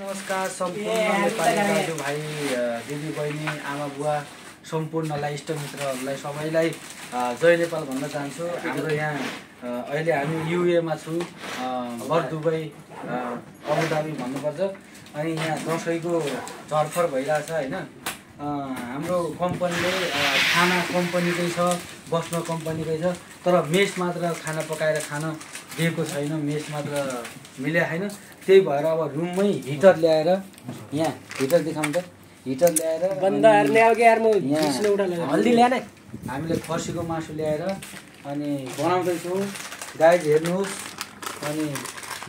नमस्कार सम्पूर्ण नेपाली दाजुभाइ दिदी बहिनी आमा बुवा सम्पूर्णलाई इष्टमित्रहरूलाई सबैलाई जय नेपाल भन्न चाहन्छु। हाम्रो यहाँ अहिले हामी युएमा छु, बर दुबई अबुधाबी भन्नुपर्छ। अनि यहाँ दसैँको झरफर भइरहेछ हैन। हाम्रो कम्पनीले खाना कम्पनीकै छ, बस्न कम्पनीकै छ, तर मेस मात्र खाना पकाएर खान दिएको छैन, मेस मात्र मिले छैन। त्यही भएर अब रुममै हिटर ल्याएर, यहाँ हिटर देखाउँ त, हिटर ल्याएर हल्दी ल्याएन हामीले खसीको मासु ल्याएर अनि बनाउँदैछौँ। गाइज हेर्नुहोस्, अनि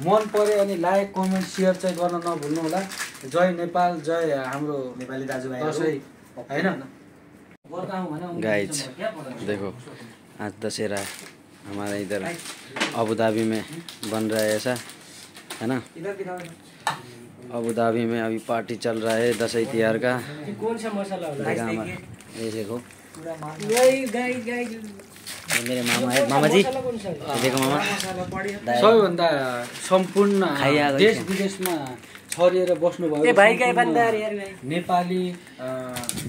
मन पर्यो अनि लाइक कमेन्ट सेयर चाहिँ गर्न नभुल्नु होला। जय नेपाल, जय हाम्रो नेपाली दाजुभाइ दसैँ हैन। गाइज देखो, आज दशहरा हमारा इधर अबू धाबी में बन रहा है ऐसा है ना। अबू धाबी में अभी पार्टी चल रहा है दशहरा त्योहार का। कौन सा मसाला देखा हमारा, ये देखो मेरे मामा है, मामा जी देखो मामा। सबैभन्दा सम्पूर्ण देश विदेशमा छरिएर बस्नुभयो नेपाली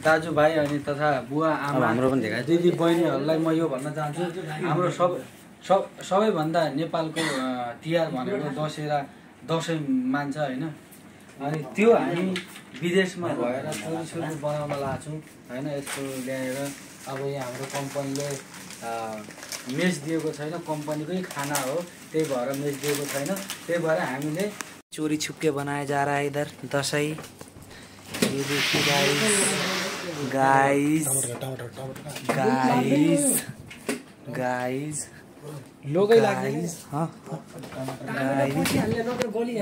दाजुभाइ अनि तथा बुवा आमा हाम्रो पनि देखा दिदी बहिनीहरूलाई म यो भन्न चाहन्छु, हाम्रो सबैभन्दा नेपालको तिहार भनेको दसैँ मान्छ हैन। अनि त्यो हामी विदेशमा भएर छोरी बनाउन लाग्छौँ हैन। यस्तो ल्याएर अब यहाँ हाम्रो कम्पनीले मेस दिएको छैन, कम्पनीकै खाना हो, त्यही भएर मेस दिएको छैन। त्यही भएर हामीले चोरी छुपके बनाया जा रहा है इधर दशई। ये देखिए गाइस गाइस गाइस लोगै लाग्दैन। हाँ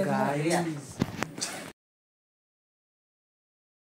गाइस